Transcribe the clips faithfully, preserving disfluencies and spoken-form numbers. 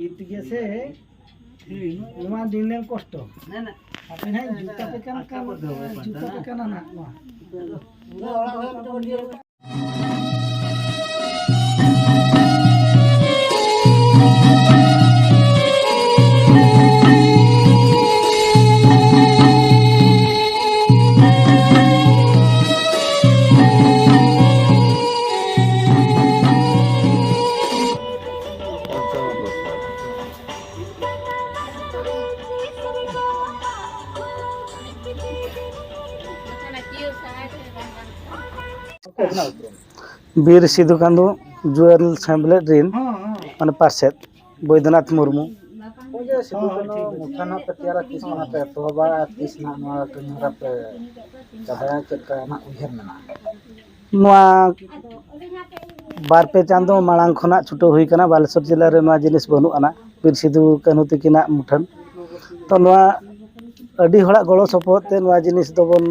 ᱤᱛ ᱜᱮᱥᱮ ᱱᱚᱣᱟ ᱫᱤᱱ ᱨᱮᱱ ᱠᱚᱥᱴᱚ᱾ ᱟᱯᱮ ᱱᱟᱦᱟᱜ ᱡᱩᱛ ᱟᱯᱮ ᱠᱟᱱ ᱠᱷᱟᱱ, ᱡᱩᱛ ᱟᱯᱮ ᱠᱟᱱᱟ ᱱᱟᱦᱟᱜ ᱱᱚᱣᱟ᱾ ᱵᱤᱨ ᱥᱤᱫᱩ ᱠᱟᱹᱱᱦᱩ ᱡᱩᱣᱟᱹᱱ ᱥᱮᱢᱞᱮᱫ ᱨᱤᱱ ᱢᱟᱱᱮ ᱯᱟᱨᱥᱮᱛ ᱵᱳᱭᱫᱚᱱᱟᱛᱷ ᱢᱩᱨᱢᱩ᱾ ᱦᱳᱭ, ᱥᱤᱫᱩ ᱠᱟᱹᱱᱦᱩ ᱢᱩᱴᱷᱟᱹᱱ ᱦᱟᱸᱜ ᱯᱮ ᱛᱮᱭᱟᱨᱟ, ᱛᱤᱥ ᱠᱷᱚᱱᱟᱜ ᱯᱮ ᱮᱛᱚᱦᱚᱵᱟ ᱟᱨ ᱛᱤᱥ ᱱᱟᱜ ᱱᱚᱣᱟ ᱠᱟᱹᱢᱤ ᱦᱚᱨᱟ ᱯᱮ ᱪᱟᱵᱟᱭᱟ, ᱪᱮᱫ ᱞᱮᱠᱟ ᱟᱢᱟᱜ ᱩᱭᱦᱟᱹᱨ ᱢᱮᱱᱟᱜᱼᱟ? ᱱᱚᱣᱟ ᱵᱟᱨ ᱯᱮ ᱪᱟᱸᱫᱚ ᱢᱟᱲᱟᱝ ᱠᱷᱚᱱᱟᱜ ᱪᱷᱩᱴᱟᱹᱣ ᱦᱩᱭ ᱠᱟᱱᱟ᱾ ᱵᱟᱞᱮᱥᱚᱨ ᱡᱮᱞᱟ ᱨᱮ ᱱᱚᱣᱟ ᱡᱤᱱᱤᱥ ᱵᱟᱹᱱᱩᱜ ᱟᱱᱟ, ᱵᱤᱨ ᱥᱤᱫᱩ ᱠᱟᱹᱱᱦᱩ ᱛᱟᱹᱠᱤᱱᱟᱜ ᱢᱩᱴᱷᱟᱹᱱ᱾ ᱛᱚ ᱱᱚᱣᱟ ᱟᱹᱰᱤ ᱦᱚᱲᱟᱜ ᱜᱚᱲᱚ ᱥᱚᱯᱚᱦᱚᱫ ᱛᱮ ᱱᱚᱣᱟ ᱡᱤᱱᱤᱥ ᱫᱚᱵᱚᱱ,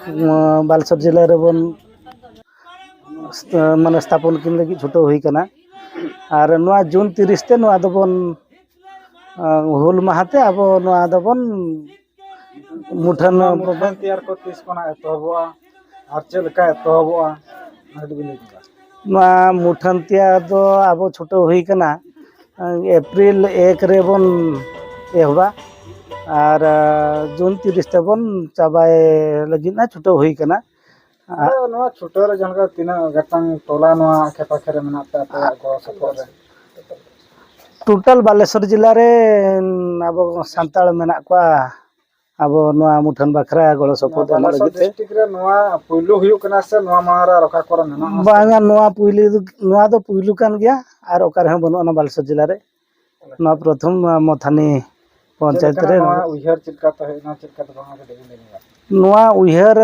ᱩᱸ, ᱵᱟᱞᱮᱥᱚᱨ ᱡᱮᱞᱟ ᱨᱮᱵᱚᱱ, ᱢᱟᱱᱮ ᱥᱛᱷᱟᱯᱚᱱ ᱠᱤᱱ ᱞᱟᱹᱜᱤᱫ ᱪᱷᱩᱴᱟᱹᱣ ᱦᱩᱭ ᱠᱟᱱᱟ᱾ ᱟᱨ ᱱᱚᱣᱟ ᱡᱩᱱ ᱛᱤᱨᱤᱥ ᱛᱮ ᱱᱚᱣᱟ ᱫᱚᱵᱚᱱ, ᱟᱸ, ᱦᱩᱞ ᱢᱟᱦᱟ ᱛᱮ ᱟᱵᱚ ᱱᱚᱣᱟ ᱫᱚᱵᱚᱱ ᱢᱩᱴᱷᱟᱹᱱ ᱱᱚᱣᱟ ᱢᱩᱴᱷᱟᱹᱱ ᱛᱮᱭᱟᱨ ᱠᱚ ᱛᱤᱥ ᱠᱷᱚᱱᱟᱜ ᱮᱛᱚᱦᱚᱵᱚᱜᱼᱟ ᱟᱨ ᱪᱮᱫ ᱞᱮᱠᱟ ᱮᱛᱚᱦᱚᱵᱚᱜᱼᱟ, ᱚᱱᱟ ᱠᱟᱹᱴᱤᱡ ᱵᱤᱱ ᱞᱟᱹᱭ ᱧᱚᱜᱟ᱾ ᱱᱚᱣᱟ ᱢᱩᱴᱷᱟᱹᱱ ᱛᱮᱭᱟᱨ ᱫᱚ ᱟᱵᱚ ᱪᱷᱩᱴᱟᱹᱣ ᱦᱩᱭ ᱠᱟᱱᱟ, ᱮᱯᱨᱤᱞ ᱮᱠ ᱨᱮᱵᱚᱱ ᱮᱦᱚᱵᱟ ᱟᱨ ᱡᱩᱱ ᱛᱤᱨᱤᱥ ᱛᱮᱵᱚᱱ ᱪᱟᱵᱟᱭ ᱞᱟᱹᱜᱤᱫ ᱱᱟ ᱪᱷᱩᱴᱟᱹᱣ ᱦᱩᱭ ᱠᱟᱱᱟ᱾ ᱟᱫᱚ ᱱᱚᱣᱟ ᱪᱷᱩᱴᱟᱹᱣ ᱨᱮ ᱡᱟᱦᱟᱸ ᱞᱮᱠᱟ ᱛᱤᱱᱟᱹᱜ ᱜᱚᱴᱟᱝ ᱴᱚᱞᱟ ᱱᱚᱣᱟ ᱟᱠᱮ ᱯᱟᱠᱮ ᱨᱮ ᱢᱮᱱᱟᱜ ᱯᱮ, ᱟᱯᱮᱭᱟᱜ ᱜᱚᱲᱚ ᱥᱚᱯᱚᱦᱚᱫ ᱨᱮ? ᱴᱳᱴᱟᱞ ᱵᱟᱞᱮᱥᱚᱨ ᱡᱮᱞᱟ ᱨᱮ ᱟᱵᱚ ᱥᱟᱱᱛᱟᱲ ᱢᱮᱱᱟᱜ ᱠᱚᱣᱟ, ᱟᱵᱚ ᱱᱚᱣᱟ ᱢᱩᱴᱷᱟᱹᱱ ᱵᱟᱠᱷᱨᱟ ᱜᱚᱲᱚ ᱥᱚᱯᱚᱦᱚᱫ ᱮᱢᱚᱜ ᱵᱟᱞᱮᱥᱚᱨ ᱞᱟᱹᱜᱤᱫ ᱛᱮ᱾ ᱰᱤᱥᱴᱨᱤᱠᱴ ᱨᱮ ᱱᱚᱣᱟ ᱯᱩᱭᱞᱩ ᱦᱩᱭᱩᱜ ᱠᱟᱱᱟ ᱥᱮ ᱱᱚᱣᱟ ᱢᱟᱲᱟᱝ ᱨᱮ ᱟᱨ ᱚᱠᱟ ᱠᱚᱨᱮ ᱢᱮᱱᱟᱜᱼᱟ? ᱵᱟᱝᱟ, ᱱᱚᱣᱟ ᱯᱩᱭᱞᱩ, ᱱᱚᱣᱟ ᱫᱚ ᱯᱩᱭᱞᱩ ᱠᱟᱱ ᱜᱮᱭᱟ, ᱟᱨ ᱚᱠᱟ ᱨᱮᱦᱚᱸ ᱵᱟᱹᱱᱩᱜ ᱟᱱᱟ ᱵᱟᱞᱮᱥᱚᱨ ᱡᱮᱞᱟ ᱨᱮ᱾ ᱱᱚᱣᱟ ᱯᱨᱚᱛᱷᱚᱢ, ᱱᱚᱣᱟ ᱢᱚᱛᱷᱟᱱᱤ ᱪᱮᱫ ᱯᱚᱧᱪᱟᱭᱮᱛ ᱞᱮᱠᱟᱱᱟ ᱨᱮ ᱱᱚᱣᱟ ᱱᱚᱣᱟ᱾ ᱩᱭᱦᱟᱹᱨ ᱪᱮᱫ ᱞᱮᱠᱟ ᱛᱟᱦᱮᱸ ᱠᱟᱱᱟ, ᱪᱮᱫ ᱞᱮᱠᱟ ᱫᱚ ᱵᱟᱝᱟ, ᱠᱟᱹᱴᱤᱡ ᱵᱤᱱ ᱞᱟᱹᱭ ᱧᱚᱜᱟ? ᱱᱚᱣᱟ ᱩᱭᱦᱟᱹᱨ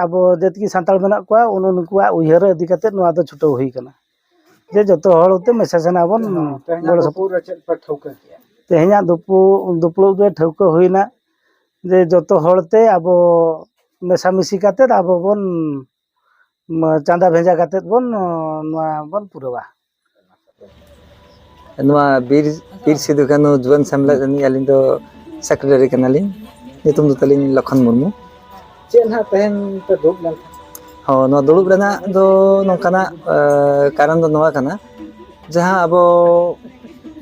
ᱟᱵᱚ ᱡᱮᱛᱤᱠᱤ ᱥᱟᱱᱛᱟᱲ ᱢᱮᱱᱟᱜ ᱠᱚᱣᱟ, ᱩᱱ-, ᱩᱱᱠᱩᱣᱟᱜ ᱩᱭᱦᱟᱹᱨ ᱤᱫᱤ ᱠᱟᱛᱮ ᱱᱚᱣᱟ ᱫᱚ ᱪᱷᱩᱴᱟᱹᱣ ᱦᱩᱭ ᱠᱟᱱᱟ, ᱡᱮ ᱡᱚᱛᱚ ᱦᱚᱲ ᱛᱮ ᱢᱮᱥᱟ ᱥᱟᱱᱟ ᱵᱚᱱ ᱦᱚᱸ, ᱛᱮᱦᱮᱧᱟᱜ ᱜᱚᱲᱚ ᱫᱩᱯᱲᱩᱵ ᱥᱚᱯᱚᱦᱚᱫ᱾ ᱨᱮ ᱪᱮᱫ ᱯᱮ ᱴᱷᱟᱹᱣᱠᱟᱹ ᱠᱮᱜᱼᱟ? ᱛᱮᱦᱮᱧᱟᱜ ᱫᱩᱯᱩ-, ᱫᱩᱯᱲᱩᱵ ᱨᱮ ᱴᱷᱟᱹᱣᱠᱟᱹ ᱦᱩᱭᱱᱟ ᱡᱮ ᱡᱚᱛᱚ ᱦᱚᱲ ᱛᱮ ᱟᱵᱚ ᱢᱮᱥᱟᱢᱤᱥᱤ ᱠᱟᱛᱮ ᱟᱵᱚ ᱵᱚᱱ, ᱢ-, ᱪᱟᱸᱫᱟ ᱵᱷᱮᱡᱟ ᱠᱟᱛᱮ ᱵᱚᱱ, ᱱᱚᱣᱟ ᱵᱚᱱ ᱯᱩᱨᱟᱹᱣᱟ᱾ ᱱᱚᱣᱟ ᱵᱤᱨ ᱵᱤᱨ ᱥᱤᱫᱩ ᱠᱟᱹᱱᱦᱩ ᱡᱩᱣᱟᱹᱱ ᱥᱮᱢᱞᱮᱫ ᱨᱤᱱᱤᱡ ᱟᱹᱞᱤᱧ ᱫᱚ ᱥᱮᱠᱨᱮᱴᱟᱨᱤ ᱠᱟᱱᱟᱞᱤᱧ᱾ ᱧᱩᱛᱩᱢ ᱫᱚ ᱛᱟᱹᱞᱤᱧ ᱞᱚᱠᱷᱚᱱ ᱢᱩᱨᱢᱩ᱾ ᱪᱮᱫ ᱱᱟᱦᱟᱜ ᱛᱮᱦᱮᱧ ᱯᱮ ᱫᱩᱲᱩᱵ ᱞᱮᱱ ᱛᱟᱦᱮᱸᱫ? ᱦᱚᱸ, ᱱᱚᱣᱟ ᱫᱩᱲᱩᱵ ᱨᱮᱱᱟᱜ ᱫᱚ ᱱᱚᱝᱠᱟᱱᱟᱜ ᱠᱟᱨᱚᱱ ᱫᱚ ᱱᱚᱣᱟ ᱠᱟᱱᱟ, ᱡᱟᱦᱟᱸ ᱟᱵᱚ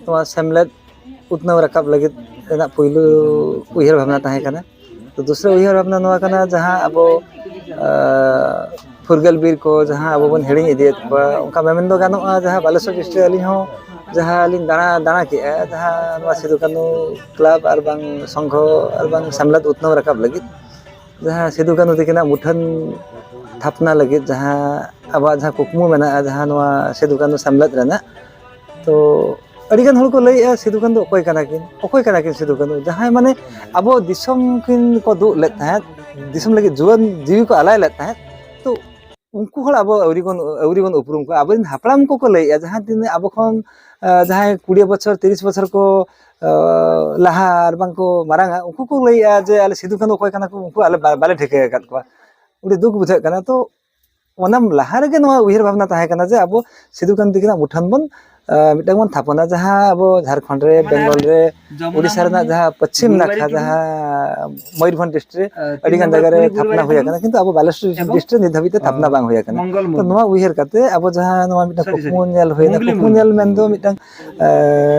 ᱱᱚᱣᱟ ᱥᱮᱢᱞᱮᱫ ᱩᱛᱱᱟᱹᱣ ᱨᱟᱠᱟᱵ ᱞᱟᱹᱜᱤᱫ ᱨᱮᱱᱟᱜ ᱯᱩᱭᱞᱩ ᱩᱭᱦᱟᱹᱨ ᱵᱷᱟᱵᱽᱱᱟ ᱛᱟᱦᱮᱸ ᱠᱟᱱᱟ᱾ ᱛᱚ ᱫᱩᱥᱨᱟᱹ ᱩᱭᱦᱟᱹᱨ ᱵᱷᱟᱵᱽᱱᱟ ᱱᱚᱣᱟ ᱠᱟᱱᱟ, ᱡᱟᱦᱟᱸ ᱟᱵᱚ ᱯᱷᱩᱨᱜᱟᱹᱞ ᱵᱤᱨ ᱠᱚ ᱡᱟᱦᱟᱸ ᱟᱵᱚ ᱵᱚᱱ ᱦᱤᱲᱤᱧ ᱤᱫᱤᱭᱮᱫ ᱠᱚᱣᱟ, ᱚᱱᱠᱟ ᱢᱮᱢᱮᱱ ᱫᱚ ᱜᱟᱱᱚᱜᱼᱟ, ᱡᱟᱦᱟᱸ ᱵᱟᱞᱮᱥᱚᱨ ᱰᱤᱥᱴᱨᱤᱠᱴ ᱟᱹᱞᱤᱧ ᱦᱚᱸ ᱡᱟᱦᱟᱸ ᱞᱤᱧ ᱫᱟᱬᱟ ᱫᱟᱬᱟ ᱠᱮᱜᱼᱟ, ᱡᱟᱦᱟᱸ ᱱᱚᱣᱟ ᱥᱤᱫᱩ ᱠᱟᱹᱱᱦᱩ ᱠᱞᱟᱵᱽ ᱟᱨ ᱵᱟᱝ ᱥᱚᱝᱜᱷᱚ ᱟᱨ ᱵᱟᱝ ᱥᱮᱢᱞᱮᱫ ᱩᱛᱱᱟᱹᱣ ᱨᱟᱠᱟᱵ ᱞᱟᱹᱜᱤᱫ ᱡᱟᱦᱟᱸ ᱥᱤᱫᱩ ᱠᱟᱹᱱᱦᱩ ᱛᱟᱹᱠᱤᱱᱟᱜ ᱢᱩᱴᱷᱟᱹᱱ ᱛᱷᱟᱯᱱᱟ ᱞᱟᱹᱜᱤᱫ ᱡᱟᱦᱟᱸ ᱟᱵᱚᱣᱟᱜ ᱡᱟᱦᱟᱸ ᱠᱩᱠᱢᱩ ᱢᱮᱱᱟᱜᱼᱟ, ᱡᱟᱦᱟᱸ ᱱᱚᱣᱟ ᱥᱤᱫᱩ ᱠᱟᱹᱱᱦᱩ ᱥᱮᱢᱞᱮᱫ ᱨᱮᱱᱟᱜ, ᱛᱚ ᱟᱹᱰᱤᱜᱟᱱ ᱦᱚᱲ ᱠᱚ ᱞᱟᱹᱭᱮᱜᱼᱟ, "ᱥᱤᱫᱩ ᱠᱟᱹᱱᱦᱩ ᱫᱚ ᱚᱠᱚᱭ ᱠᱟᱱᱟ ᱠᱤᱱ? ᱚᱠᱚᱭ ᱠᱟᱱᱟ ᱠᱤᱱ ᱥᱤᱫᱩ ᱠᱟᱹᱱᱦᱩ?" ᱡᱟᱦᱟᱸᱭ ᱢᱟᱱᱮ ᱟᱵᱚ ᱫᱤᱥᱚᱢ ᱠᱤᱱ ᱠᱚ ᱫᱩᱜ ᱞᱮᱫ ᱛᱟᱦᱮᱸᱫ, ᱫᱤᱥᱚᱢ ᱞᱟᱹᱜᱤᱫ ᱡᱩᱣᱟᱹᱱ ᱡᱤᱣᱤ ᱠᱚ ᱟᱞᱟᱭ ᱞᱮᱫ ᱛᱟᱦᱮᱸᱫ, ᱛᱚ ᱩᱱᱠᱩ ᱦᱚᱲ ᱟᱵᱚ ᱟᱹᱣᱨᱤ ᱵᱚᱱ ᱟᱹᱣᱨᱤ ᱵᱚᱱ ᱩᱯᱨᱩᱢ ᱠᱚᱣᱟ᱾ ᱟᱵᱚᱨᱮᱱ ᱦᱟᱯᱲᱟᱢ ᱠᱚᱠᱚ ᱞᱟᱹᱭᱮᱜᱼᱟ, ᱡᱟᱦᱟᱸ ᱛᱤᱱᱟᱹᱜ ᱟᱵᱚ ᱠᱷᱚᱱ ᱡᱟᱦᱟᱸᱭ ᱠᱩᱲᱤ ᱵᱚᱪᱷᱚᱨ ᱛᱤᱨᱤᱥ ᱵᱚᱪᱷᱚᱨ ᱠᱚ ᱞᱟᱦᱟ ᱟᱨ ᱵᱟᱝ ᱠᱚ ᱢᱟᱨᱟᱝᱟ, ᱩᱱᱠᱩ ᱠᱚ ᱞᱟᱹᱭᱮᱜᱼᱟ ᱡᱮ ᱟᱞᱮ ᱥᱤᱫᱩ ᱠᱟᱹᱱᱦᱩ ᱚᱠᱚᱭ ᱠᱟᱱᱟ ᱠᱚ, ᱩᱱᱠᱩ ᱟᱞᱮ ᱵᱟᱞᱮ ᱴᱷᱤᱠᱟᱹ ᱟᱠᱟᱫ ᱠᱚᱣᱟ᱾ ᱟᱹᱰᱤ ᱫᱩᱠ ᱵᱩᱡᱷᱟᱹᱜ ᱠᱟᱱᱟ᱾ ᱛᱚ ᱚᱱᱟ ᱞᱟᱦᱟ ᱨᱮᱜᱮ ᱱᱚᱣᱟ ᱩᱭᱦᱟᱹᱨ ᱵᱷᱟᱵᱽᱱᱟ ᱛᱟᱦᱮᱸ ᱠᱟᱱᱟ ᱡᱮ ᱟᱵᱚ ᱥᱤᱫᱩ ᱠᱟᱹᱱᱦᱩ ᱛᱟᱹᱠᱤᱱᱟᱜ ᱢᱩᱴᱷᱟᱱ ᱵᱚᱱ ᱢᱤᱫᱴᱟᱝ ᱵᱚᱱ ᱛᱷᱟᱯᱚᱱᱟ, ᱡᱟᱦᱟᱸ ᱟᱵᱚ ᱡᱷᱟᱲᱠᱷᱚᱸᱰ ᱨᱮ, ᱵᱮᱝᱜᱚᱞ ᱨᱮ, ᱩᱲᱤᱥᱥᱟ ᱨᱮᱱᱟᱜ ᱡᱟᱦᱟᱸ ᱯᱚᱪᱷᱤᱢ ᱱᱟᱠᱷᱟ, ᱡᱟᱦᱟᱸ ᱢᱚᱭᱩᱨᱵᱷᱚᱸᱡᱽ ᱰᱤᱥᱴᱨᱤᱠᱴ ᱨᱮ ᱟᱹᱰᱤ ᱜᱟᱱ ᱡᱟᱭᱜᱟ ᱨᱮ ᱛᱷᱟᱯᱱᱟ ᱦᱩᱭ ᱟᱠᱟᱱᱟ, ᱠᱤᱱᱛᱩ ᱟᱵᱚ ᱵᱟᱞᱮᱥᱚᱨ ᱰᱤᱥᱴᱨᱤᱠᱴ ᱨᱮ ᱱᱤᱛ ᱫᱷᱟᱹᱵᱤᱡ ᱛᱮ ᱛᱷᱟᱯᱱᱟ ᱵᱟᱝ ᱦᱩᱭ ᱟᱠᱟᱱᱟ᱾ ᱛᱚ ᱱᱚᱣᱟ ᱩᱭᱦᱟᱹᱨ ᱠᱟᱛᱮ ᱟᱵᱚ ᱡᱟᱦᱟᱸ ᱱᱚᱣᱟ ᱢᱤᱫᱴᱟᱝ ᱠᱩᱠᱢᱩ ᱧᱮᱞ ᱦᱩᱭᱱᱟ, ᱠᱩᱠᱢᱩ ᱧᱮᱞ ᱢᱮᱱᱫᱚ ᱢᱤᱫᱴᱟᱝ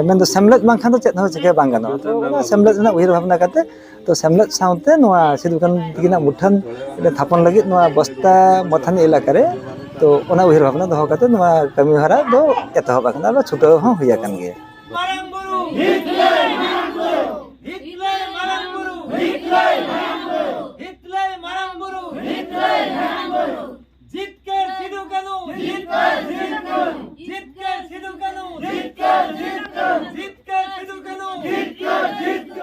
ᱢᱮᱱᱫᱚ ᱥᱮᱢᱞᱮᱫ ᱵᱟᱝᱠᱷᱟᱱ ᱫᱚ ᱪᱮᱫ ᱦᱚᱸ ᱪᱤᱠᱟᱹ ᱵᱟᱝ ᱜᱟᱱᱚᱜᱼᱟ᱾ ᱛᱚ ᱚᱱᱟ ᱥᱮᱢᱞᱮᱫ ᱨᱮᱱᱟᱜ ᱩᱭᱦᱟᱹᱨ ᱵᱷᱟᱵᱽᱱᱟ ᱠᱟᱛᱮ, ᱛᱚ ᱥᱮᱢᱞᱮᱫ ᱥᱟᱶᱛᱮ ᱱᱚᱣᱟ ᱥᱤᱫᱩ ᱠᱟᱹᱱᱦᱩ ᱛᱟᱹᱠᱤᱱᱟᱜ ᱢᱩᱴᱷᱟᱹᱱ ᱛᱷᱟᱯᱚᱱ ᱞᱟᱹᱜᱤᱫ ᱱᱚᱣᱟ ᱵᱚᱥᱛᱟ ᱢᱚᱛᱷᱟᱱᱤ ᱮᱞᱟᱠᱟ ᱨᱮ, ᱛᱚ ᱚᱱᱟ ᱩᱭᱦᱟᱹᱨ ᱵᱷᱟᱵᱽᱱᱟ ᱫᱚᱦᱚ ᱠᱟᱛᱮ ᱱᱚᱣᱟ ᱠᱟᱹᱢᱤ ᱦᱚᱨᱟ ᱫᱚ ᱮᱛᱚᱦᱚᱵ ᱟᱠᱟᱱᱟ ᱟᱨ ᱪᱷᱩᱴᱟᱹᱣ ᱦᱚᱸ ᱦᱩᱭ ᱟᱠᱟᱱ ᱜᱮᱭᱟ᱾